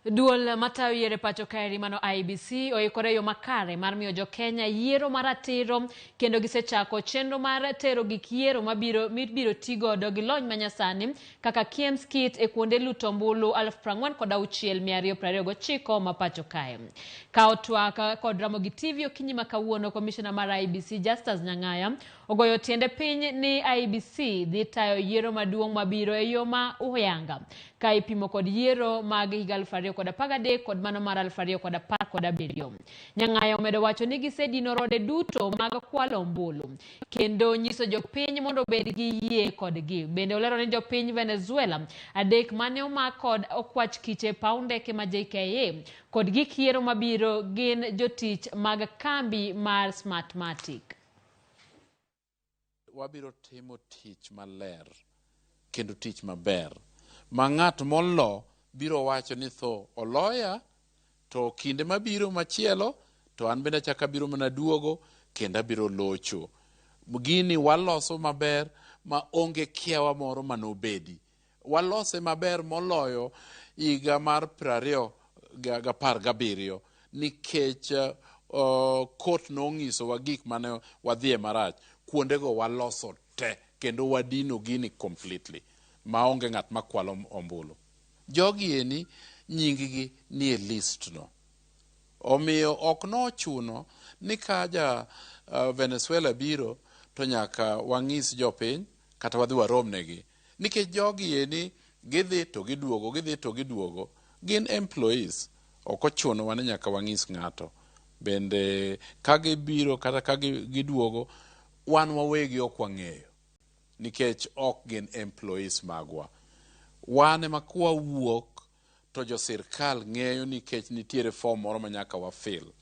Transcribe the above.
Duol matayo yiero e pacho kaeri mano IEBC oikore e yo makare mar miyo jokenya yiero maratiro kendo gisechako chenro mar tero gik yiero mabiro mibiro tigodo gi lony manyasani kaka KIEMS kit e kuonde luto ombulu 46,229 ma pacho kae. Ka otwak kod Ramogi TV okinyi ma kawuono, komishona mar IEBC Justus Nyang'aya ogoyo tiende piny ni IEBC dhi tayo yiero maduong' mabiro e yo ma huyanga ka ipimo kod yiero mag higa 2013 kod mano mar 2017. Nyang'aya omedo wacho ni gisedino rode duto mag kwalo ombulu kendo nyiso jopiny mondo obed gi yie kodgi. Bende olero ni jopiny Venezuela adek mane omak kod okwach kiche e paw ndeke ma JKIA kod gik yiero mabiro gin jotich mag kambi mar Smartmatic. Wabiro timo tich maler kendo tich maber ma ng'at molo biro wacho ni tho oloya to kinde mabiro machielo to an bende achako abiro mana duogo kendo abiro locho. Gini waloso maber ma onge kiawa moro manobedi. Walose maber moloyo higa mar prariyo gapar gabiriyo nikech court nong'isowa gik mane wadhiye marach. Kuondego waloso te kendo wadino gini completely maonge ng'at makwalo ombulu. Jogi eni nying gi nie list no. Omiyo ok nochuno ni ka ja Venezuela biro to nyaka wang'is jopiny kata wadhi warom negi. Nikech jogi eni gidhi to giduogo, gidhi to giduogo. Gin employees. Ok ochunowa ni nyaka wang'is ng'ato. Bende ka gibiro kata ka giduogo, wan wawegi ok wang'eyo. Nikech ok gin employees magwa. Wan ema kwawuok to jo sirkal ng'eyo nikech nitiere form moro ma nyaka wa fill.